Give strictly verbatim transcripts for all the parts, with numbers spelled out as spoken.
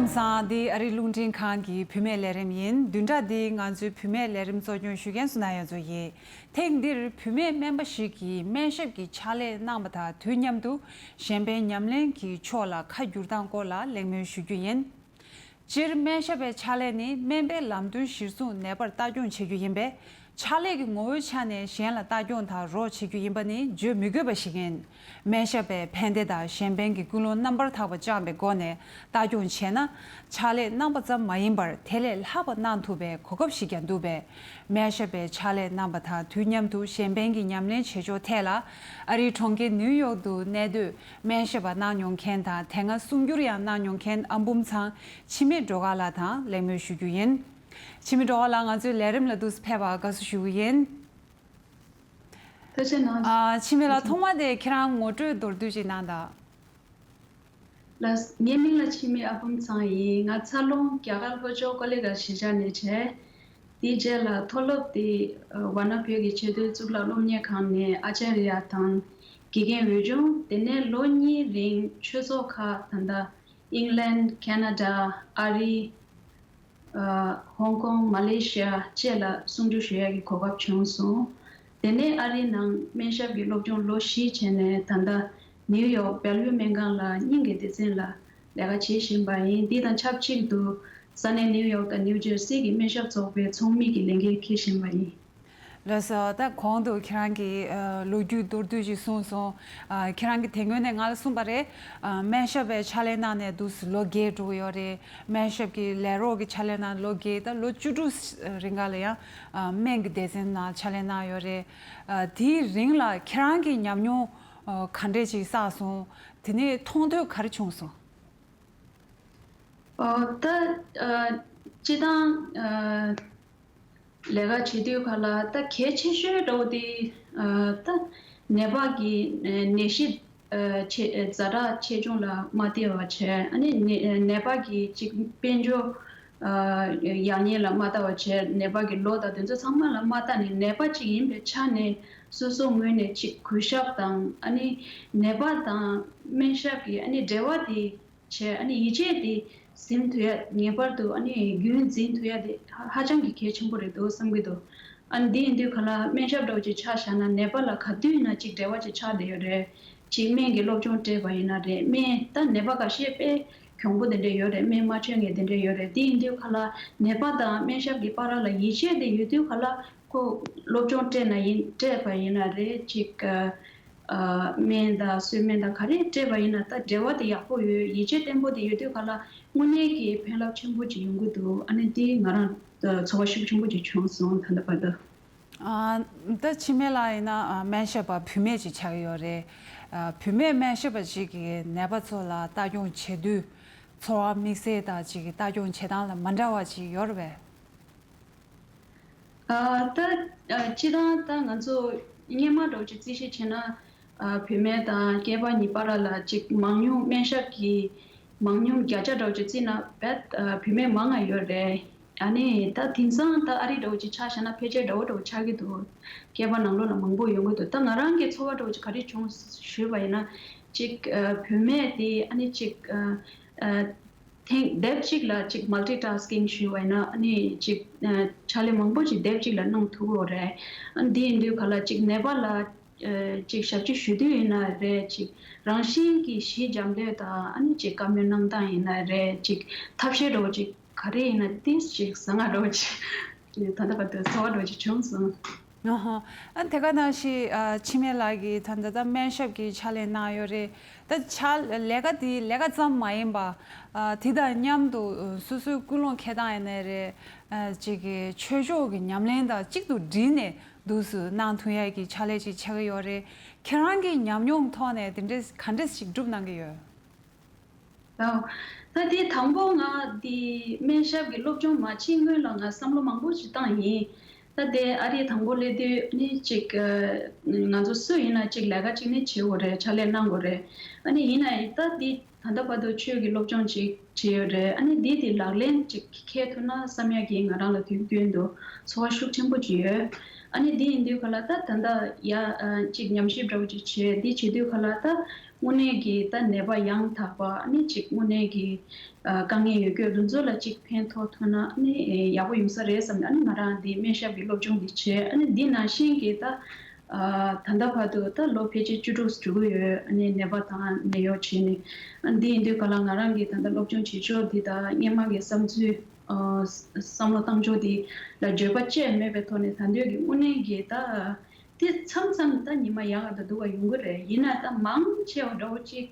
ལམ་སང་འདི་ཨ་རིའི་རླུང་འཕྲིན་ཁང་གི་བུད་མེད་ལས་རིམ་ཡིན། བདུན་ཕྲག་འདིའི་ང་ཚོའི་བུད་མེད་ལས་རིམ་གཙོ་སྐྱོང་ཞུ་མཁན་སུ་ན་ཡ་མཚོ་ཡིན། ཐེངས་འདིར་བུད་མེད་སྨན་པ་ཞིག་གིས་སྨན་ཞབས་ཀྱི་ཕྱག་ལས་གནང་པ་དང་དུས་མཉམ་དུ་གཞན་ཕན་ཉམས་ལེན་གྱི་ཕྱོགས་ལ་ཁ་བསྒྱུར་སྟངས་སྐོར་ལ་གླེང་མོལ་ཞུ་རྒྱུ་ཡིན། སྤྱིར་སྨན་ཞབས་པའི་ཕྱག་ལས་ནི་སྨན་པའི་ལམ་སྟོན་གཞིར་བཟུང་ནད་པར་ལྟ་སྐྱོང་བྱེད་རྒྱུ་ཡིན་པས། ཕྱག་ལས་ཀྱི་ངོ་བོའི་ཆ་ནས་གཞན་ལ་ལྟ་སྐྱོང་དང་རོགས་བྱེད་རྒྱུ་ཡིན་པ་ནི་བརྗོད་མི་དགོས་པ་ཞིག་ཡིན། སྨན་ཞབས་པས་ཕན་བདེ་དང་གཞན་ཕན་གྱི་ཀུན་སློང་རྣམ་པར་དག་པ་བཅངས་པའི་སྒོ་ནས་ལྟ་སྐྱོང་བྱས་ན། ཕྱག་ལས་གནང་པ་ཙམ་མ་ཡིན་པར་དེ་ལས་ལྷག་པ་གནང་ཐུབ་པའི་གོ་སྐབས་ཤིག་ཀྱང་འདུག་པས། སྨན་ཞབས་པའི་ཕྱག་ལས་གནང་པ་དང་དུས་མཉམ་དུ་གཞན་ཕན་གྱི་ཉམས་ལེན་བྱེད་ཕྱོགས་ཐད་ལ། ཨ་རིའི་གྲོང་ཁྱེར་ནིའུ་ཡོག་ཏུ་གནས་སྡོད་སྨན་ཞབས་པ་གནང་མྱོང་མཁན་དང་དེ་སྔ་གསུང་སྒྱུར་ཡང་གནང་མྱོང་མཁན་ཨ་འབུམ་ཚང་འཆི་མེད་སྒྲོལ་དཀར་ལགས་དང་གླེང་མོལ་ཞུ་རྒྱུ་ཡིན། འཆི་མེད་སྒྲོལ་དཀར་ལགས་ང་ཚོའི་ལས་རིམ་ལ་འདུག་སེ་ཕེབས་པར་དགའ་བསུ་ཞུ་གི་ཡིན། ཐུགས་རྗེ་གནང་། ཨ་འཆི་མེད་ལགས་ཐོག་མ་དེ་ཁྱེད་རང་ངོ་སྤྲོད་མདོར་བསྡུས་ཅིག་གནང་དང་། ལགས། ངའི་མིང་ལ་འཆི་མེད་ཨ་འབུམ་ཚང་ཡིན། ང་འཚར་ལོངས་རྒྱ་གར་ལྷོ་ཕྱོགས་ཀོ་ལི་གྷལ་གཞིས་ཆགས་ནས་བྱས། དེའི་རྗེས་ལ་མཐོ་སློབ་དེ་ཝཱ་ཎ་བོད་ཀྱི་ཆེས་མཐོའི་གཙུག་ལག་སློབ་གཉེར་ཁང་ནས་ཨ་ཅཱརྱ་དང་དགེ་རྒན་འོས་སྦྱོང་། དེ་ནས་ལོ་གཉིས་རིང་ཆོས་ཚོགས་ཁག་ད་ལྟ་ཨིང་ལན། ཁེ་ན་ཌ། ཨ་རི། ཨ་ཧོང་ཀོང་། མ་ལེ་ཤི་ཡ་བཅས་ལ་གསུང་སྒྱུར་ཞུ་ཡག་གི་གོ་སྐབས་བྱུང་སོང་། དེ་ནས་ཨ་རིའི་ནང་སྨན་ཞབས་ཀྱི་སློབ་སྦྱོང་ལོ་བཞི་བྱས་ནས་ད་ལྟ་ནིའུ་ཡོག་བེལ་ཝིའུ་སྨན་ཁང་ལ་སྙིང་གི་སྡེ་ཚན་ལ་ལས་ཀ་བྱེད་བཞིན་པ་ཡིན། འདི་དང་ཆབས་ཅིག་ཏུ་ས་གནས་ནིའུ་ཡོག་དང་ནིའུ་ཇར་སི་གི་སྨན་ཞབས་ཚོགས་པའི་ཚོགས་མི་གི་ལས་འགན་འཁྱེར་བཞིན་པ་ཡིན། ལགས་སོ། ད་གོང་དུ་ཁྱེད་རང་གིས་ཨ་ལོ་རྒྱུས་མདོར་བསྡུས་ཤིག་གསུངས་སོང་། ཨ་ཁྱེད་རང་གིས་དེ་སྔོན་ནས་ང་ལ་གསུངས་པ་རེད། ཨ་སྨན་ཞབས་པའི་ཕྱག་ལས་གནང་ནས་འདུག་སེ་ལོ་བརྒྱད་འགྲོ་གི་ཡོད་རེད། སྨན་ཞབས་ཀྱི་ལས་རོགས་ཀྱི་ཕྱག་ལས་གནང་ལོ་བརྒྱད། ད་ལོ་བཅུ་དྲུག་རིང་ག་ལ་ཡང་ཨ་སྨན་གྱི་སྡེ་ཚན་ནང་ཕྱག་ལས་གནང་ཡོད་རེད། ཨ་དེའི་རིང་ལ་ཁྱེད་རང་གི་ཉམས་མྱོང་ཨ་ག་འདྲས་ཅིག་བསགས་སོང་། དེ་ནས་མཐོང་ཐོས་ག་རེ་བྱུང་སོང་། ཨོ་ད་ཨ་སྤྱི་བཏང་ཨ་ལས་ཀ་བྱེད་དུས་ག་ལ་ད་གལ་ཆེ་ཤོས་འདྲ་བོ་དེ་ཨ་ད་ནད་པ་གི་ཨ་ནད་གཞི་ཨ་ཆེ་ཨ་ཛ་དྲག་ཆེ་ཆུང་ལ་མ་བལྟ་བ་བྱས། ཨ་ནི་ནད་ནད་པ་གི་ཅིག་དཔལ་འབྱོར་ཨ་ཡག་ཉེས་ལ་མ་བལྟ་བ་བྱས། ནད་པ་གི་ལོ་དང་དེ་ཚོ་ཚང་མ་ལ་མ་བལྟ་ནས་ནད་པ་ཅིག་ཡིན་པའི་ཆ་ནས་སོ་སོ་ངོས་ནས་ཅིག་གུས་ཞབས་དང་། ཨ་ནི་ནད་པ་དང་སྨན་ཞབས་ཀྱི་ཨ་ནི་འབྲེལ་བ་དེ་བྱས། ཨ་ནི་ཡིད་ཆེས་དེ་ཟིན་ཐུབ་ཡ། ངེས་པར་དུ་ཨ་ནི་རྒྱུན་འཛིན་ཐུབ་ཡ་དེ་ཧ་ཧ་ཅང་གི་གལ་ཆེན་པོ་རེད་འདུག་བསམ་གྱི་འདུག་ཨ་ནི་འདི་ཡིན་དུས་ག་ལ་སྨན་ཞབས་འདྲ་བོ་ཅིག་ཆ་བཞག་ན་ནད་པ་ལ་ག་དུས་ཡིན་ན་ཅིག་འབྲེལ་བ་ཅིག་ཆགས་བསྡད་ཡོད་རེད། ཅིག་སྨན་གྱི་སློབ་སྦྱོང་སྤྲད་པ་ཡིན་ན་རེད། སྨན་ད་ནད་པ་ཁ་ཤས་དཔེ་གྱོང་པོ་དེ་འདྲ་ཡོད་རེད། སྨན་མ་མཆོད་མཁན་དེ་འདྲ་ཡོད་རེད། དེ་ཡིན་དུས་ག་ལ་ནད་པ་དང་སྨན་ཞབས་ཀྱི་བར་ལ་ཡིད་ཆེས་དེ་ཡོད་དུས་ག་ལ་ཁོ་སློབ་སྦྱོང་སྤྲད་ན་ཡིན། སྤྲད་པ་ཡིན་ན་རེད། ཅིག་ཨ་ཨ་སྨན་དང་གསོལ་སྨན་དང་ག་རེ་སྤྲད་པ་ཡིན་ན་ད་འབྲེལ་བ་དེ་ཡག་པོ་ཡོད། ཡིད་ཆེས་བརྟན་པོ་དེ་ཡོད་དུས་ག་ལ་དངོས་གནས་ཀྱི་ཕན་རླབས་ཆེན་པོ་ཅིག་ཡོང་གི་འདུག་ཨ་ནི་དེ་ང་རང་ཚོར་བ་ཤུགས་ཆེན་པོ་ཅིག་བྱུང་སོང་ད་ལྟ་བར་དུ། ཨ་ད་འཆི་མེད་ལགས་ཡིན་ན་ཨ་སྨན་ཞབས་པ་བུད་མེད་ཅིག་ཆགས་ཀྱི་ཡོད་རེད། ཨ་བུད་མེད་སྨན་ཞབས་པ་ཅིག་གིས་ནད་པ་ཚོ་ལ་ལྟ་སྐྱོང་བྱེད་དུས་ཚོར་བ་དམིགས་བསལ་དང་ཅིག་ལྟ་སྐྱོང་བྱེད་སྟངས་ལ་མ་འདྲ་བ་ཅིག་ཡོད་རེད་པས། ཨ་ད་ཨ་སྤྱིར་བཏང་ད་ང་ཚོ་སྔོན་མ་འདྲ་བོ་ཅིག་རྩིས་ཞིབ་བྱས་ན། ཨ་བུད་མེད་དང་སྐྱེས་པ་གཉིས་བར་ལ་ཅིག་མང་ཉུང་སྨན་ཞབས་ཀྱི་མང་ཉུང་བརྒྱ་ཆ་འདྲ་བོ་ཅིག་བརྩིས་ན་རྦད་ཨ་བུད་མེད་མང་ང་ཡོད་རེད། ཨ་ནི་ད་དེང་སང་ད་ཨ་རི་འདྲ་བོ་ཅིག་ཆ་བཞག་ན་ཕལ་ཆེར་འདྲ་བོ་འདྲ་བོ་ཆགས་ཀྱི་འདུག་སྐྱེས་པ་ནང་ལོགས་ལ་མང་པོ་ཡོང་གི་འདུག་ད་ང་རང་གི་ཚོར་བ་འདྲ་བོ་ཅིག་ག་རེ་བྱུང་ཞུས་པ་ཡིན་ན། ཅིག་ཨ་བུད་མེད་དེ་ཨ་ནི་ཅིག་ཨ་ཨ་ཐེངས་དེབ་གཅིག་ལ་ཅིག་མལ་ཊི་ཊཱ་སི་ཀིང་ཞུས་པ་ཡིན་ན། ཨ་ནི་ཅིག་ཨ་ཕྱག་ལས་མང་པོ་ཅིག་དེབ་གཅིག་ལ་གནང་ཐུབ་ཀྱི་ཡོད་རེད། ཨ་ནི་འདི་ཡིན་དུས་ག་ལ་ཅིག་ནད་པ་ལ་ཨ་ཅིག་ཞབས་ཕྱི་ཞུ་དུས་ཡིན་ན་རེད། ཅིག་རང་བཞིན་གྱི་ཞི་འཇམ་ལྷོད་དང་། ཨ་ནི་ཅིག་བཀའ་མོལ་གནང་སྟངས་ཡིན་ན་རེད། ཅིག་ཐབས་ཤེས་འདྲ་བོ་ཅིག་ག་རེ་ཡིན་ན་ཏིས་ཅིག་ཟ་ང་འདྲ་བོ་ཅིག་ད་ལྟ་བར་དུ་ཚོར་བ་འདྲ་བོ་ཅིག་བྱུང་སོང་། ཨ་ཧ། ཨ་དེ་ག་ནང་བཞིན་ཨ་འཆི་མེད་ལགས་ཀྱིས་ད་ལྟ་ད་སྨན་ཞབས་ཀྱི་ཕྱག་ལས་གནང་ཡོད་རེད། ད་ཕྱག་ལས་ཀ་དེ་ལས་ཀ་ཙམ་མ་ཡིན་པ། ཨ་དེ་དང་མཉམ་དུ་སོ་སོའི་ཀུན་སློང་འཁྱེར་སྟངས་ཡིན་ནའི་རེད། ཨ་ཅིག་གི་ཆོས་ཕྱོགས་ཀྱི་ཉམས་ལེན་དང་གཅིག་ཏུ་སྒྲིལ་ནས་འདུག་སེ་གནང་ཐུབ་ཡས་ཀྱི་ཕྱག་ལས་ཅིག་ཆགས་ཀྱི་ཡོད་རེད། ཁྱེད་རང་གི་ཉམས་མྱོང་ཐོག་ནས་དེ་འདྲས་ག་འདྲས་ཞིག་སྒྲུབ་གནང་གི་ཡོད། ད་ད་དེ་དང་པོ་ང་དེ་སྨན་ཞབས་ཀྱི་སློབ་སྦྱོང་མ་བྱེད་སྔོན་ལ་ང་བསམ་བློ་མང་པོ་ཞིག་བཏང་ཡིན། ད་དེ་ཨ་རིའི་དང་པོ་སླེབས་དུས་ནི་ཅིག་ཨ་ང་ཚོ་སུ་ཡིན་ན་ཅིག་ལས་ཀ་ཅིག་ནི་བྱེད་དགོས་རེད། ཕྱག་ལས་གནང་དགོས་རེད། ཨ་ནི་ཡིན་ན་ཡང་ད་དེ་ ད་ལྟ་བར་དུ་ཆོས་ཀྱི་སློབ་སྦྱོང་ཅིག་བྱས་ཡོད་རེད། ཨ་ནི་འདི་དེ་ལག་ལེན་ཅིག་འཁེལ་ཐུབ་ན་བསམ་ཡག་གི་ང་རང་ལ་དུས་རྒྱུན་དུ་ཚོར་བ་ཤུགས་ཆེན་པོ་ཅིག་ཡོད། ཨ་ནི་འདི་ཡིན་དུས་ག་ལ་ད་ད་ལྟ་ཡ་ཨ་ཅིག་ཉམས་ཞིབ་འདྲ་བོ་ཅིག་བྱས། འདི་བྱེད་དུས་ག་ལ་ད་དངོས་གནས་ཀྱི་ད་ནད་པ་ཡང་དག་པ། ཨ་ནི་ཅིག་དངོས་གནས་ཀྱི་ཨ་དཀའ་ངལ་ཡོད་རྒྱུ་དེ་ཚོ་ལ་ཅིག་ཕན་ཐོགས་ཐུབ་ན་ཨ་ནི་ཡག་པོ་ཡོང་ས་རེད་བསམ་ནས། ཨ་ནི་ང་རང་འདི་སྨན་ཞབས་ཀྱི་སློབ་སྦྱོང་འདི་བྱས། ཨ་ནི་འདི་ནང་བཞིན་གྱི་ད། ཨ་ད་ལྟ་བར་དུ་ད་ལོ་ཕལ་ཆེར་བཅུ་དྲུག་འགྲོ་གི་ཡོད། ཨ་ནི་ནད་པ་དང་ནད་གཡོག་བྱས་ནས། ཨ་འདི་ཡིན་དུས་ག་ལ་ང་རང་གི་ད་ལྟ་སློབ་སྦྱོང་བྱེད་ཕྱོགས་འདི་དང་སྔོན་མ་གི་བསམ་ཚུལ་ཨ་བསམ་བློ་བཏང་ཕྱོགས་འདི་ལ་འགྱོད་པ་བཅས་མེད་པའི་ཐོག་ནས། ད་དུང་གི་དངོས་གནས་ཀྱི་ད་དེ་མཚམས་མཚམས་ད་ཉི་མ་ཡག་ག་ད་སྡུག་ག་ཡོང་གི་རེད། ཡིན་ན་ད་མང་ཆེ་བ་འདྲ་བོ་གཅིག་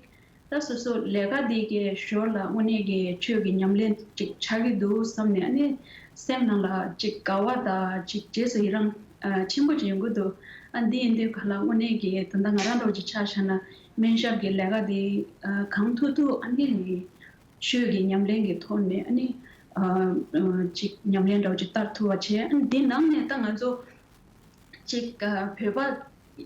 ད་སོ་སོ་ལས་ཀ་འདི་གའི་ཞོར་ལ་དངོས་གནས་ཀྱི་ཆོས་ཀྱི་ཉམས་ལེན་ཅིག་ཆགས་ཀྱི་འདུག་བསམ་ནས། ཨ་ནི་སེམས་ནང་ལ་ཅིག་དགའ་བ་དང་ཅིག་རྗེས་སུ་ཡི་རང་ཨ་ཆེན་པོ་ཅིག་ཡོང་གི་འདུག་ཨ་འདི་ཡིན་དུས་ག་ལ་དངོས་གནས་ཀྱི་ད་ལྟ་ང་རང་འདྲ་བོ་ཅིག་ཆ་བཞག་ན་སྨན་ཞབས་ཀྱི་ལས་ཀ་འདི་ཨ་གང་ཐུབ་ཐུབ་ཨ་ནི་ཆོས་ཀྱི་ཉམས་ལེན་གྱི་ཐོག་ནས་ཨ་ནི་ཨ་ཨ་ཅིག་ཉམས་ལེན་འདྲ་བོ་ཅིག་བསྟར་ཐུབ་པ་བྱས། ཨ་ནི་འདི་ནང་ནས་ད་ང་ཚོ་ཅིག་ཨ་བོད་པ་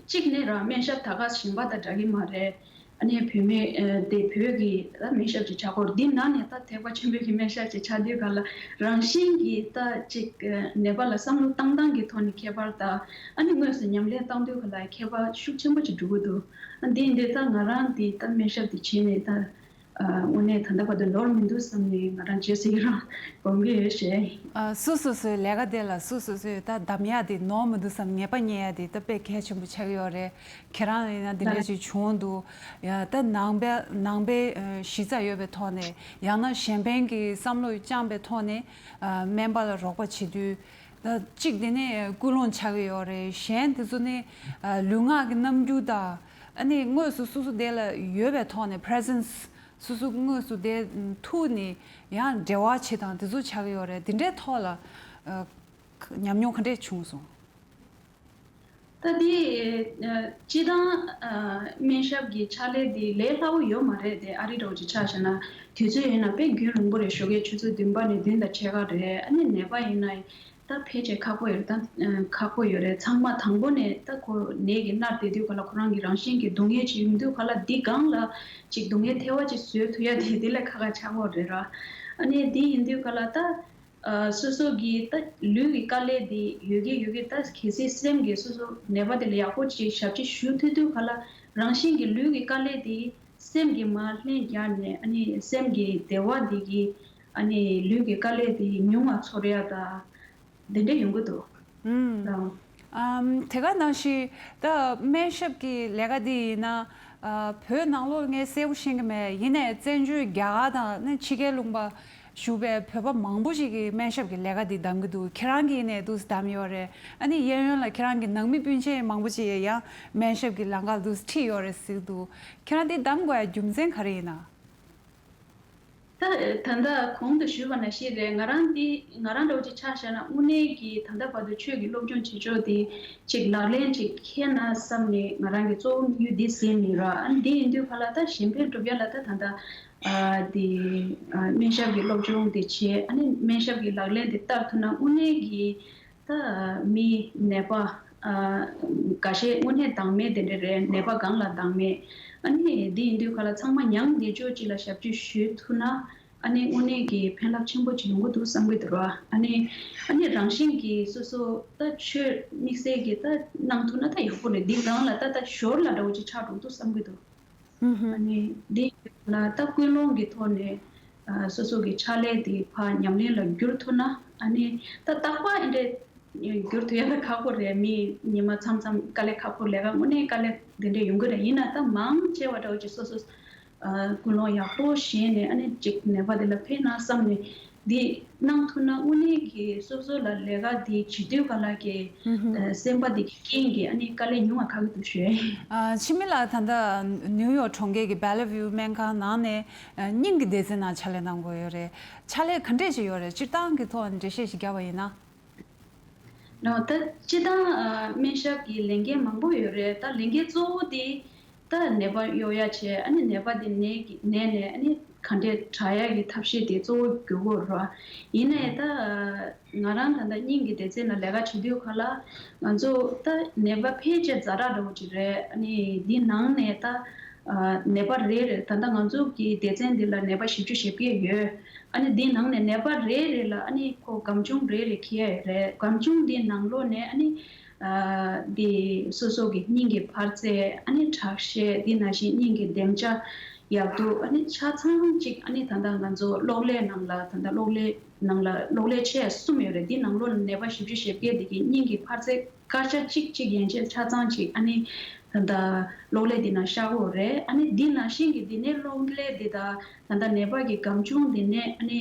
གཅིག་ནས་རང་སྨན་ཞབས་ད་ག་གཞན་པ་དང་འདྲ་གི་མ་རེད། ཨ་ནི་བོད་མི་ཨ་དེ་བོད་ཀྱི་ད་སྨན་ཞབས་ཅིག་ཆགས་སྐོར་འདི་ནང་ནས་ད་ཐེག་པ་ཆེན་པོའི་གི་སྨན་ཞབས་ཅིག་ཆགས་དུས་ག་ལ་རང་བཞིན་གྱིས་ད་ཅིག་ཨ་ནད་པ་ལ་བསམ་བློ་བཏང་སྟངས་ཀྱི་ཐོག་ནས་ཁྱད་པར་དང་། ཨ་ནི་དངོས་སུ་ཉམས་ལེན་བཏང་དུས་ག་ལ་ཁྱད་པར་ཤུགས་ཆེན་པོ་ཅིག་འགྲོ་གི་འདུག་ཨ་འདི་ཡིན་དུས་ད་ང་རང་འདི་ད་སྨན་ཞབས་འདི་བྱས་ནས་ད། ཨ་དངོས་གནས་ད་ལྟ་བར་དུ་ནོར་མི་འདུག་བསམ་ནས་ང་རང་རྗེས་སུ་ཡི་རང་སྒོམ་གྱི་ཡོད་ཞེས། ཨ་སོ་སོ་སོའི་ལས་ཀ་དེ་ལ་སོ་སོ་སོས་ད་གདམ་ཡག་དེ་ནོར་མི་འདུག་བསམ། ངེས་པ་རྙེད་ཡག་དེ་ད་དཔེ་གལ་ཆེན་པོ་ཆགས་ཀྱི་ཡོད་རེད། ཁྱེད་རང་ལ་ཡིན་ན་དེ་འདྲ་ཞིག་བྱུང་འདུག་ཡ་ད་ནང་པའི་ནང་པའི་ཨ་གཞི་རྩ་ཡོད་པའི་ཐོག་ནས། ཡང་ན་གཞན་ཕན་གྱི་བསམ་བློ་བཅངས་པའི་ཐོག་ནས་ཨ་སྨན་པ་ལ་རོགས་པ་བྱེད་དུས། ད་གཅིག་དེ་ནི་ཀུན་སློང་ཆགས་ཀྱི་ཡོད་རེད། གཞན་དེ་ཚོ་ནི་ཨ་ལུས་ངག་གི་རྣམ་འགྱུར་དང་། ཨ་ནི་དངོས་སུ་སོ་སོ་དེ་ལ་ཡོད་པའི་ཐོག་ནས་པི་རེ་སེན་སི་སོ་སོ་དངོས་སུ་དེ་ཐུག་ནས་ཡང་འབྲེལ་བ་བྱེད་སྟངས་དེ་ཚོ་ཆགས་ཀྱི་ཡོད་རེད། དེ་འདྲའི་ཐོག་ལ་ཨ་ཉམས་མྱོང་ག་འདྲས་བྱུང་སོང་། ད་དེ་ཨ་སྤྱིར་བཏང་ཨ་སྨན་ཞབས་ཀྱི་ཕྱག་ལས་དེ་ལས་སླ་བོ་ཡོད་མ་རེད་དེ། ཨ་རི་འདྲ་བོ་ཅིག་ཆ་བཞག་ན་དུས་ཚོད་ཡིན་ན་དཔེ་རྒྱུན་རིང་པོ་རེད། ཞོགས་ཀའི་ཆུ་ཚོད་བདུན་པ་ནས་བདུན་དང་ཕྱེད་ཀ་རེད། ཨ་ནི་ནད་པ་ཡིན་ན་ད་ཕལ་ཆེར་ཁག་པོ་ཡོད་རེད། ད་ཨ་ཁག་པོ་ཡོད་རེད། ཚང་མ་དང་པོ་ནས་ད་ཁོ་ནད་ཀྱིས་མནར་བསྡད་དུས་ག་ལ་ཁོ་རང་གི་རང་བཞིན་གྱི་སྡུག་བསྔལ་ཅིག་ཡོང་དུས་ག་ལ་འདི་སྒང་ལ་ཅིག་སྡུག་བསྔལ་ཐལ་བ་ཅིག་བཟོ་ཐུབ་ཡ་དེ་དེ་ལས་ཁག་ཁག་ཆགས་ཀྱི་རེད་ར། ཨ་ནི་འདི་ཡིན་དུས་ག་ལ་ད། ཨ་སོ་སོ་གི་ད་ལུས་ཀྱི་དཀའ་ལས་དེ་ཡོད་ཀྱི་ཡོད་ཀྱི། ད་གལ་སྲིད་སེམས་ཀྱི་སོ་སོ་ནད་པ་དེ་ལ་ཡག་པོ་ཅིག་ཞབས་ཕྱི་ཞུ་ཐུབ་དུས་ག་ལ་རང་བཞིན་གྱི་ལུས་ཀྱི་དཀའ་ལས་དེ་སེམས་ཀྱིས་མར་ལྷན་རྒྱག་ནས། ཨ་ནི་སེམས་ཀྱི་བདེ་བ་དེ་གིས་ཨ་ནི་ལུས་ཀྱི་དཀའ་ལས་དེ་ཉུང་བ་ཚོར་ཡ་ད་དེ་འདྲ་ཡོང་གི་འདུག་ཨུམ། ཨམ། དེ་ག་ནང་བཞིན་ད་སྨན་ཞབས་ཀྱི་ལས་ཀ་འདི་ཡིན་ན། ཨ་བོད་ནང་ལོགས་ངས་གསལ་པོ་ཤེས་ཀྱི་མེད། ཡིན་ནའི་བཙན་བྱོལ་རྒྱ་གར་དང་ནི་ཕྱི་རྒྱལ་ལུང་པ་བཞུགས་པའི་བོད་པ་མང་པོ་ཞིག་གིས་སྨན་ཞབས་ཀྱི་ལས་ཀ་འདི་གདམ་གྱི་འདུག་ཁྱེད་རང་གིས་ཡིན་ནའི་འདུག་སེ་གདམ་ཡོད་རེད། ཨ་ནི་གཡས་གཡོན་ལ་ཁྱེད་རང་གི་ནང་མི་སྤུན་མཆེད་མང་པོ་ཞིག་ཡང་སྨན་ཞབས་ཀྱི་ལམ་ཁ་ལ་འདུག་སེ་ཁྲིད་ཡོད་རེད་ཟེར་གྱི་འདུག་ཁྱེད་རང་འདི་གདམ་དགོས་ཡ་རྒྱུ་མཚན་ག་རེ་ཡིན་ན། ད་ད་ལྟ་གོང་དུ་ཞུས་པ་ནང་བཞིན་རེད། ང་རང་འདི་ང་རང་འདྲ་བོ་ཅིག་ཆ་བཞག་ན་དངོས་གནས་ཀྱི་ད་ལྟ་བར་དུ་ཆོས་ཀྱི་སློབ་སྦྱོང་བྱེད་ཕྱོགས་དེ་ཅིག་ལག་ལེན་ཅིག་འཁེལ་ན་བསམ་ནས་ང་རང་གི་གཙོ་བོ་དམིགས་ཡུལ་འདི་ཟིན་ནི་ར། ཨ་ནི་འདི་ཡིན་དུས་ག་ལ་ད་གཞན་ཕན་སྒྲུབ་ཡ་ལ་ད་ད་ལྟ་ཨ་འདི་ཨ་སྨན་ཞབས་ཀྱི་སློབ་སྦྱོང་དེ་བྱས། ཨ་ནི་སྨན་ཞབས་ཀྱི་ལག་ལེན་དེ་བསྟར་ཐུབ་ན་དངོས་གནས་ཀྱི་ད་མི་ནད་པ་ཨ་འགའ་ཤས་དངོས་གནས་འདང་མེད་དེ་འདྲ་རེད། ནད་པ་སྒང་ལ་འདང་མེད། ཨ་ནི་འདི་ཡིན་དུས་ག་ལ་ཚང་མ་མྱང་འདས་ཕྱོགས་གཅིག་ལ་ཞབས་ཕྱི་ཞུ་ཐུབ་ན། ཨ་ནི་དངོས་གནས་ཀྱི་ཕན་རླབས་ཆེན་པོ་ཅིག་ཡོང་གི་འདུག་བསམ་གྱི་འདུག་ར། ཨ་ནི་ཨ་ནི་རང་བཞིན་གྱིས་སོ་སོ་ད་ཆོས་དམིགས་བསལ་གྱི་ད་གནང་ཐུབ་ན་ད་ཡག་པོ་རེད། འདི་སྒང་ལ་ད་ད་ཞོར་ལ་འདྲ་བོ་ཅིག་ཆགས་འགྲོ་གི་འདུག་བསམ་གྱི་འདུག་ཨ་ནི་འདི་ལ་ད་ཀུན་སློང་གི་ཐོག་ནས་ཨ་སོ་སོ་གི་ཕྱག་ལས་དེ་ཕར་ཉམས་ལེན་ལ་བསྒྱུར་ཐུབ་ན། ཨ་ནི་ད་རྟག་པར་ཨེ་འདྲས་བསྒྱུར་ཐུབ་ཡ་ད་ཁག་པོ་རེད། མི་ཉི་མ་མཚམས་མཚམས་དཀའ་ལས་ཁག་པོ་ལས་ཀ་དངོས་གནས་དཀའ་ལས་དེ་འདྲས་ཡོང་གི་རེད། ཡིན་ན་ད་མང་ཆེ་བ་འདྲ་བོ་ཅིག་སོ་སོ་ཨ་ཀུན་སློང་ཡག་པོ་བཞེས་ནས། ཨ་ནི་ཅིག་ནད་པ་དེ་ལ་ཕན་ན་བསམ་ནས་འདི་གནང་ཐུབ་ན་དངོས་གནས་ཀྱི་སོ་སོ་ལ་ལས་ཀ་འདི་བྱེད་དུས་ག་ལ་གི་ཨ་སེམས་པ་འདི་གི་རྐྱེན་གྱིས་ཨ་ནི་དཀའ་ལས་ཉུང་བ་ཁག་གི་འདུག་ཞུ། ཨ་འཆི་མེད་ལགས། ད་ལྟ་ནིའུ་ཡོག་གྲོང་ཁྱེར་གྱི་Bellevue སྨན་ཁང་ནང་ནས་ཨ་སྙིང་གི་སྡེ་ཚན་ནང་ཕྱག་ལས་གནང་དགོས་ཡོད་རེད། ཕྱག་ལས་ག་འདྲས་ཞིག་ཡོད་རེད། སྤྱིར་བཏང་གི་ཐོག་འགྲེལ་བཤད་ཞིག་བརྒྱབ་པ་ཡིན་ན། ནོ། ད་སྤྱིར་བཏང་ཨ་སྨན་ཞབས་ཀྱི་ལས་འགན་མང་པོ་ཡོད་རེད། ད་ལས་འགན་གཙོ་བོ་དེ་ད་ནད་པ་གཡོག་ཡ་བྱས། ཨ་ནི་ནད་པ་དེ་ནད་ཀྱི་ནད་ནས་ཨ་ནི་ག་འདྲས་དྲག་ཡ་གི་ཐབས་ཤེས་དེ་གཙོ་བོ་གྱུར་དགོས་རེད། ཡིན་ནའི་ད་ང་རང་ད་ལྟ་སྙིང་གི་སྡེ་ཚན་ལ་ལས་ཀ་བྱེད་དུས་ག་ལ་ང་ཚོ་ད་ནད་པ་ཕལ་ཆེར་ཛ་དྲག་འདྲ་བོ་ཅིག་རེད། ཨ་ནི་འདི་ནང་ནས་ད་ ནད་པ་རེ་རེ། ད་ལྟ་ང་ཚོ་གི་སྡེ་ཚན་འདི་ལ་ནད་པ་བཞི་བཅུ་ཞེ་བརྒྱད་ཡོད། ཨ་ནི་འདིའི་ནང་ནས་ནད་པ་རེ་རེ་ལ་ཨ་ནི་ཁོ་སྒམ་ཆུང་རེ་རེ་འཁྱེར་ཡ་ཡོད་རེད། སྒམ་ཆུང་འདིའི་ནང་ལོགས་ནས་ཨ་ནི་འདི་སོ་སོ་གི་སྙིང་གི་འཕར་ཚད། ཨ་ནི་ཁྲག་ཤེད། འདི་ནང་བཞིན་སྙིང་གི་ལྡེམ་ཆ། ཡག་སྡུག་ཨ་ནི་ཆ་ཚང་གཅིག་ཨ་ནི་ད་ལྟ་ང་ཚོ་གློག་ཀླད་ནང་ལ། ད་ལྟ་གློག་ཀླད་ནང་ལ་གློག་ཀླད་ཆེ་གསུམ་ཡོད་རེད། འདི་ནང་ལོགས་ནས་ནད་པ་བཞི་བཅུ་ཞེ་བརྒྱད་འདི་གི་སྙིང་གི་འཕར་ཚད་སྐར་ཆ་གཅིག་གཅིག་ཡན་ཆད་ཆ་ཚང་གཅིག་ཨ་ནི་ད་ལྟ་གློག་ཀླད་འདི་ནང་ཤར་གྱི་ཡོད་རེད། ཨ་ནི་འདི་ནང་བཞིན་གྱི་འདི་ནས་གློག་ཀླད་འདི་དང་ད་ལྟ་ནད་པ་གི་སྒམ་ཆུང་འདི་ནས་ཨ་ནི་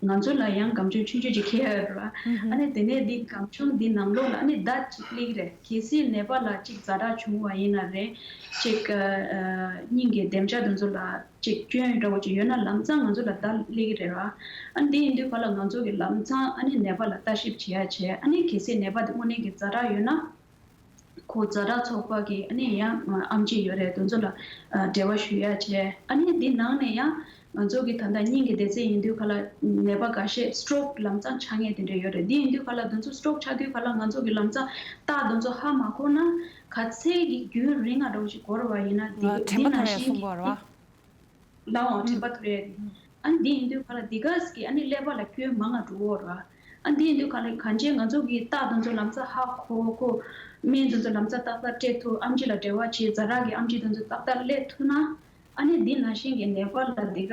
ང་ཚོ་ལ་ཡང་སྒམ་ཆུང་ཆུང་ཆུང་ཅིག་འཁྱེར་ཡོད་རེད་བ། ཨ་ནི་དེ་ནས་འདི་སྒམ་ཆུང་འདི་ནང་ལོགས་ལ་ཨ་ནི་བརྡ་ཅིག་སླེབས་ཀྱི་རེད། གལ་སྲིད་ནད་པ་ལ་ཅིག་ཛ་དྲག་བྱུང་བ་ཡིན་ན་རེད། ཅིག་ཨ་ཨ་སྙིང་གི་ལྡེམ་ཆ་དེ་ཚོ་ལ་ཅིག་སྐྱོན་འདྲ་བོ་ཅིག་ཡོད་ན་ལམ་སང་ང་ཚོ་ལ་བརྡ་སླེབས་ཀྱི་རེད་བ། ཨ་འདི་ཡིན་དུས་ག་ལ་ང་ཚོ་གི་ལམ་སང་ཨ་ནི་ནད་པ་ལ་ལྟ་ཞིབ་བྱེད་ཡ་བྱས། ཨ་ནི་གལ་སྲིད་ནད་པ་དེ་དངོས་གནས་ཀྱི་ཛ་དྲག་ཡོད་ན། ཁོ་ཛ་དྲག་ཚོགས་པ་གི་ཨ་ནི་ཡང་ཨམ་ཆི་ཡོད་རེད། དེ་ཚོ་ལ་ཨ་འབྲེལ་བ་ཞུ་ཡ་བྱས། ཨ་ནི་འདི་ནང་ནས་ཡང་ང་ཚོ་གི་ད་ལྟ་སྙིང་གི་སྡེ་ཚན་ཡིན་དུས་ག་ལ་ནད་པ་འགའ་ཤས་སི་ཊོག་ལམ་སང་ཆགས་མཁན་དེ་འདྲ་ཡོད་རེད། འདི་ཡིན་དུས་ག་ལ་དེ་ཚོ་སི་ཊོག་ཆགས་དུས་ག་ལ་ང་ཚོ་གི་ལམ་སང་རྟགས་དེ་ཚོ་ཧ་མ་གོ་ན། ག་ཚད་ཀྱི་རྒྱུན་རིང་ང་འདྲ་བོ་ཞིག་འགོར་བ་ཡིན་ན། འདི་དྲན་འདི་པ་ཐོར་ནང་ཡ་བཞིན་གསུང་གི་གོ་རེད་བ། ལའང་དྲན་པ་ཐོར་ཡ་དེ། ཨ་འདི་ཡིན་དུས་ག་ལ་འདི་ག་གི་ཨ་ནི་ཀླད་པ་ལ་སྐྱོན་མང་ང་འགྲོ་གི་ཡོད་རེད་བ། ཨ་འདི་ཡིན་དུས་ག་ལ་གང་ཅི་ང་ཚོ་གི་རྟགས་དེ་ཚོ་ལམ་སང་ཧ་གོ་གོ། སྨན་དེ་ཚོ་ལམ་སང་ཏག་ཏག་སྤྲད་ཐུབ། ཨམ་ཆི་ལ་འབྲེལ་བ་བྱེད། ཛ་དྲག་གི་ཨམ་ཆི་དེ་ཚོ་ཏག་ཏག་སླེབས་ཐུབ་ན། ཨ་ནི་འདི་ནང་བཞིན་གྱི་ནད་པ་ལ་འདི་ག་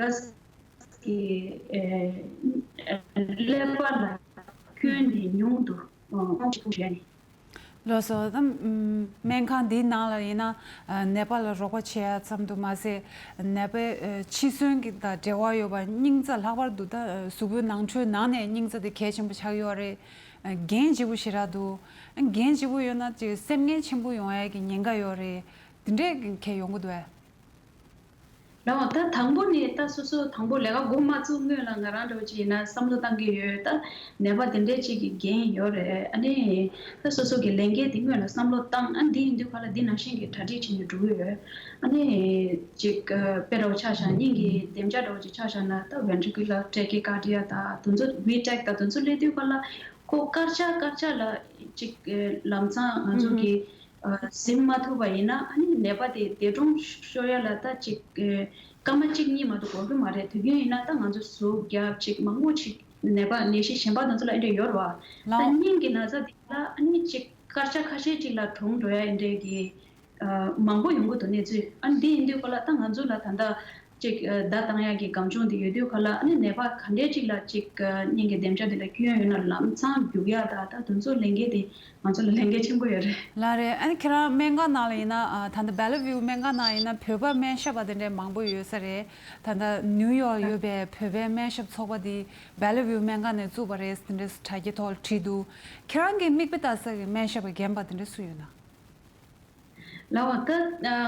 གི་ཨེ་ཀླད་པ་ལ་སྐྱོན་དེ་ཉུང་དུ་ཨ་ཅིག་འགྲོ་ཡ་ནི། ལགས་སོ། ད་སྨན་ཁང་འདིའི་ནང་ལ་ཡིན་ན་ནད་པ་ལ་རོགས་པ་བྱེད་ཡ་ཙམ་དུ་མ་ཟད། ནད་པའི་འཆི་གསོན་གྱི་དང་འབྲེལ་བ་ཡོད་པ་སྙིང་རྩ། ལྷག་པར་དུ་ད་གཟུགས་པོའི་ནང་ཁྲོལ་ནང་ནས་སྙིང་རྩ་དེ་གལ་ཆེན་པོ་ཆགས་ཡོད་རེད། འགན་ལྗིད་པོ་ཞེ་དྲག་འདུག་འགན་ལྗིད་པོ་ཡོད་ན་ཅིག་སེམས་ངལ་ཆེན་པོ་ཡོང་ཡ་གི་ཉེན་ཁ་ཡོད་རེད། དེ་འདྲས་གལ་ཡོང་གི་འདུག་ཨ། ལའང་ད་དང་པོ་ནས་ད་སོ་སོ་དང་པོ་ལས་ཀ་འགོ་མ་བཙུགས་སྔོན་ལ་ང་རང་འདྲ་བོ་ཅིག་ཡིན་ན་བསམ་བློ་བཏང་གི་ཡོད། ད་ནད་པ་དེ་འདྲས་ཅིག་གི་འགན་ཡོད་རེད། ཨ་ནི་ད་སོ་སོ་གི་ལས་འགན་དེ་སྔོན་ལ་བསམ་བློ་བཏང་། ཨ་འདི་ཡིན་དུས་ག་ལ་འདི་ནང་བཞིན་གྱི་གྲ་སྒྲིག་བྱེད་ནས་འགྲོ་གི་ཡོད། ཨ་ནི་ཅིག་དཔེ་འདྲ་བོ་ཆ་བཞག་སྙིང་གི་ལྡེམ་ཆ་འདྲ་བོ་ཅིག་ཆ་བཞག་ན། ད་ventricular tachycardia ད་དེ་ཚོ་V tach ད་དེ་ཚོ་སླེབས་དུས་ག་ལ་ཁོ་སྐར་ཆ་སྐར་ཆ་ལ་ཅིག་ལམ་སང་ང་ཚོ་གི་ཟིན་མ་ཐུབ་པ་ཡིན་ན། ཨ་ནི་ནད་པ་དེ་འདས་གྲོངས་ཤོར་ཡ་ལ་ད་ཅིག་སྐར་མ་གཅིག་གཉིས་མ་གཏོགས་འགོར་གི་མ་རེད། དུས་རྒྱུན་ཡིན་ན་ད་ང་ཚོ་ཟུག་རྒྱབ་ཅིག་མང་པོ་ཅིག་ནད་པ་ནད་གཞི་གཞན་པ་དེ་ཚོ་ལ་ཨེ་འདྲ་ཡོད་རེད་བ། ད་སྙིང་གི་ན་ཚ་དེ་ལ་ཨ་ནི་ཅིག་སྐར་ཆ་ཁ་ཤས་ཅིག་ལ་གྲོངས་འགྲོ་ཡ་ཨེ་འདྲ་གི་མང་པོ་ཡོང་གི་འདུག་གནས་ཚུལ། ཨ་ནི་འདི་ཡིན་དུས་ག་ལ་ད་ང་ཚོ་ལ་ད་ལྟ་ཅིག་བརྡ་བཏང་ཡག་གི་སྒང་ཆུང་འདི་ཡོད་དུས་ག་ལ། ཨ་ནི་ནད་པ་ག་འདྲས་ཅིག་ལ་ཅིག་སྙིང་གི་ལྡེམ་ཆ་འདི་ལ་སྐྱོན་ཡོད་ན་ལམ་སང་རྒྱུག་ཡག་ད་ད་དེ་ཚོ་ལས་འགན་དེ་ང་ཚོ་ལ་ལས་འགན་ཆེན་པོ་ཡོད་རེད། ལགས་རེད། ཨ་ནི་ཁྱེད་རང་སྨན་ཁང་ནང་ལ་ཡིན་ན། ཨ་ད་ལྟ་Bellevue སྨན་ཁང་ནང་ཡིན་ན་བོད་པ་སྨན་ཞབས་པ་དེ་འདྲས་མང་པོ་ཡོད་ས་རེད། ད་ལྟ་ནིའུ་ཡོག་ཡོད་པའི་བོད་པའི་སྨན་ཞབས་ཚོགས་པ་དེ་Bellevue སྨན་ཁང་ནས་བཙུགས་པ་རེད་དེ་འདྲས་དྲ་རྒྱའི་ཐོག་ལ་བྲིས་འདུག་ཁྱེད་རང་གི་མིག་དཔེ་ལྟ་ས་གི་སྨན་ཞབས་པ་རྒན་པ་དེ་འདྲས་སུ་ཡོད་ན། ལའང་ད་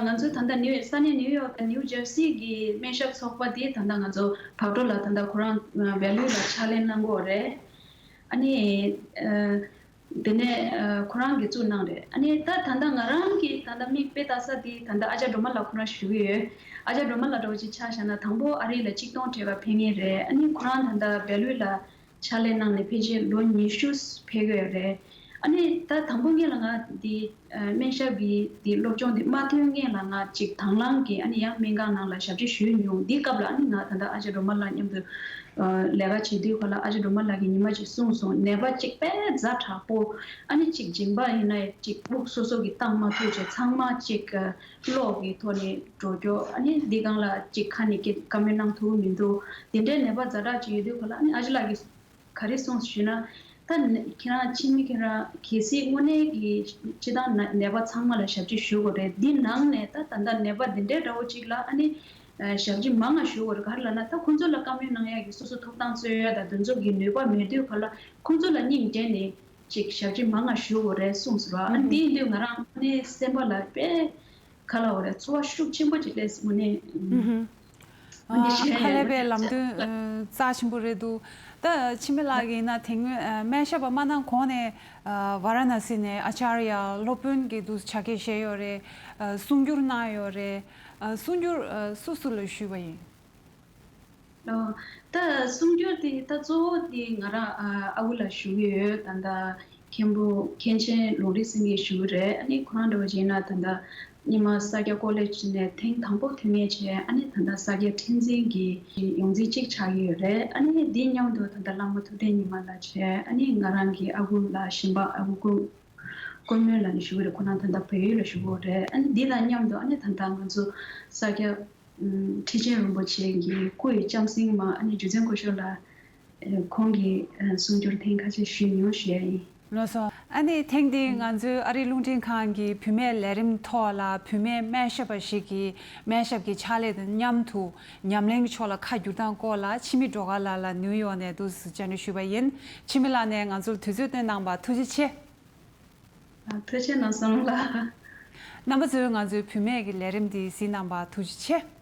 ང་ཚོ་ད་ལྟ་ནིའུ་ས་གནས་ནིའུ་ཡོག་དང་ནིའུ་ཇར་སི་གི་སྨན་ཞབས་ཚོགས་པ་དེ་ད་ལྟ་ང་ཚོ་བག་གྲོ་ལ་ད་ལྟ་ཁོ་རང་Bellevue ལ་ཕྱག་ལས་གནང་གི་ཡོད་རེད། ཨ་ནི་དེ་ནས་ཁོ་རང་གིས་བཙུགས་གནང་རེད། ཨ་ནི་ད་ད་ལྟ་ང་རང་གི་ད་ལྟ་མིག་དཔེ་ལྟ་ས་དེ་ད་ལྟ་ཨ་ཅག་སྒྲོལ་མ་ལགས་ཁོ་རང་ཞུ་གི་ཡོད། ཨ་ཅག་སྒྲོལ་མ་ལགས་འདྲ་བོ་ཅིག་ཆ་བཞག་ན་དང་པོ་ཨ་རི་ལ་ཆིག་སྟོང་བྲེལ་བ་ཕེབས་མཁན་རེད། ཨ་ནི་ཁོ་རང་ད་ལྟ་Bellevue ལ་ཕྱག་ལས་གནང་ནས་ཕལ་ཆེར་ལོ་ཉི་ཤུ་ཕེབས་ཀྱི་ཡོད་རེད། ཨ་ནི་ད་དང་པོ་སྔོན་ལ་ང་འདི་སྨན་ཞབས་ཀྱི་འདི་སློབ་སྦྱོང་འདི་མ་ཐོན་སྔོན་ལ་ང་ཅིག་དང་བླངས་ཀྱིས་ཨ་ནི་ཡང་སྨན་ཁང་ནང་ལ་ཞབས་ཕྱི་ཞུས་མྱོང་། འདི་སྐབས་ལ་ཨ་ནི་ང་ད་ལྟ་ཨ་ཅག་སྒྲོལ་མ་ལགས་མཉམ་དུ་ལས་ཀ་བྱེད་དུས་ག་ལ་ཨ་ཅག་སྒྲོལ་མ་ལགས་ཀྱིས་ཉི་མ་ཅིག་གསུངས་སོང་། ནད་པ་ཅིག་དཔེ་ཛ་དྲག་པོ། ཨ་ནི་ཅིག་སྦྱིན་པ་ཡིན་ན་ཅིག་དབུགས་སོ་སོ་གིས་བཏང་མ་ཐུབ་བྱས་ཚང་མ་ཅིག་གློག་གི་ཐོག་ནས་འགྲོ་རྒྱུ། ཨ་ནི་འདི་སྒང་ལ་ཅིག་ཁ་ནས་སྐད་བཀའ་མོལ་གནང་ཐུབ་མི་འདུག་དེ་འདྲའི་ནད་པ་ཛ་དྲག་ཅིག་ཡོད་དུས་ག་ལ་ཨ་ནི་ཨ་ཅག་ལགས་ཀྱིས་ག་རེ་གསུངས་ཞུས་ན། ད་ནི་ཁྱེད་རང་ཕྱི་མི་ཁྱེད་རང་གལ་སྲིད་དངོས་གནས་ཀྱི་སྤྱི་བཏང་ན་ནད་པ་ཚང་མ་ལ་ཞབས་ཕྱི་ཞུ་དགོས་རེད། འདི་ནང་ནས་ད་ད་ལྟ་ནད་པ་འདི་འདྲའི་འདྲ་བོ་ཅིག་ལ་ཨ་ནི་ཞབས་ཕྱི་མང་ང་ཞུ་དགོས་རེད། ག་རེ་ལབ་ན་ད་ཁོང་ཚོ་ལ་བཀའ་མོལ་གནང་ཡག་གི་སོ་སོ་ཐོབ་ཐང་རྩོད་ཡ་དང་དེ་ཚོ་གི་ནུས་པ་མེད་དུས་ག་ལ་ཁོང་ཚོ་ལ་སྙིང་འདྲེན་ནས་ཅིག་ཞབས་ཕྱི་མང་ང་ཞུ་དགོས་རེད་གསུངས་སོང་ར། ཨ་ནི་འདི་ཡིན་དུས་ང་རང་ཨ་ནི་སེམས་པ་ལ་དཔེ་ག་ལབ་དགོས་རེད། ཚོར་བ་ཤུགས་ཆེན་པོ་ཅིག་སླེབས་སོང་དངོས་གནས། ཨ་ཁ་ལས་པའི་ལམ་སྟོན་རྩ་ཆེན་པོ་རེད་འདུག་ད་འཆི་མེད་ལགས་ཀྱིས་ཡིན་ན་དེ་སྔོན་སྨན་ཞབས་པ་མ་གནང་གོང་ནས་ཝཱ་ར་ཎ་སི་ནས་ཨ་ཅཱརྱ་སློབ་དཔོན་གྱི་འདུག་ཕྱག་འཁྱེར་བཞེས་ཡོད་རེད། གསུང་སྒྱུར་གནང་ཡོད་རེད། གསུང་སྒྱུར་སུ་སུ་ལ་ཞུས་པ་ཡིན། ད་གསུང་སྒྱུར་དེ་ད་གཙོ་བོ་དེ་ང་རང་ཨ་ཁུ་ལ་ཞུ་གི་ཡོད། ད་ལྟ་མཁན་པོ་མཁན་ཆེན་ལུང་རིགས་སེང་གེ་ཞུ་གི་རེད། ཨ་ནི་ཁོ་རང་འདྲ་བོ་བྱས་ན་ད་ལྟ་ ཉི་མ་ས་སྐྱ་ཀོ་ལེ་ཇི་ནས་ཐེངས་དང་པོ་ཐོན་མཁན་བྱས། ཨ་ནི་ད་ལྟ་ས་སྐྱ་ཁྲི་འཛིན་གྱི་ཡོངས་འཛིན་གཅིག་ཆགས་ཀྱི་ཡོད་རེད། ཨ་ནི་འདི་མཉམ་དུ་ད་ལྟ་བླ་མ་ཐུབ་བསྟན་ཉི་མ་ལགས་བྱས། ཨ་ནི་ང་རང་གི་ཨ་ཁུ་ལགས། གཞན་པ་ཨ་ཁུ་ཀུན་ཀུན་སྨོན་ལགས་ནས་ཞུ་གི་རེད། ཁོ་རང་ད་ལྟ་བལ་ཡུལ་ལ་བཞུགས་ཡོད་རེད། ཨ་ནི་འདི་དང་མཉམ་དུ་ཨ་ནི་ད་ལྟ་ང་ཚོ་ས་སྐྱ་ཨམ་ཁྲི་ཆེན་རིན་པོ་ཆེ་གི་སྐུ་ཡི་ལྕམ་སྲིང་མ་ཨ་ནི་རྗེ་བཙུན་སྐུ་ཞབས་ལགས། ཨ་ཁོང་གིས་ཨ་གསུང་སྒྱུར་ཐེངས་ཁ་ཤས་ཞུས་མྱོང་ཞུ་ཡ་ཡིན། ལགས་སོ། ཨ་ནི་ཐེངས་འདིའི་ང་ཚོའི་ཨ་རིའི་རླུང་འཕྲིན་ཁང་གི་བུད་མེད་ལས་རིམ་ཐོག་ལ། བུད་མེད་སྨན་ཞབས་པ་ཞིག་གིས་སྨན་ཞབས་ཀྱི་ཕྱག་ལས་དང་མཉམ་དུ་ཉམས་ལེན་གྱི་ཕྱོགས་ལ་ཁ་བསྒྱུར་སྟངས་སྐོར་ལ་འཆི་མེད་སྒྲོལ་དཀར་ལགས་ལ་ནིའུ་ཡོག་ནས་འདུག་སེ་བཅར་འདྲི་ཞུས་པ་ཡིན། འཆི་མེད་ལགས་ནས་ང་ཚོར་དུས་ཚོད་བཏོན་གནང་བར་ཐུགས་རྗེ་ཆེ། ཨ། ཐུགས་རྗེ་གནང་སོང་ལགས། རྣམ་པ་ཚོས་ང་ཚོའི་བུད་མེད་ཀྱི་ལས་རིམ་འདི་གཟིགས་གནང་བར་ཐུགས་རྗེ་ཆེ།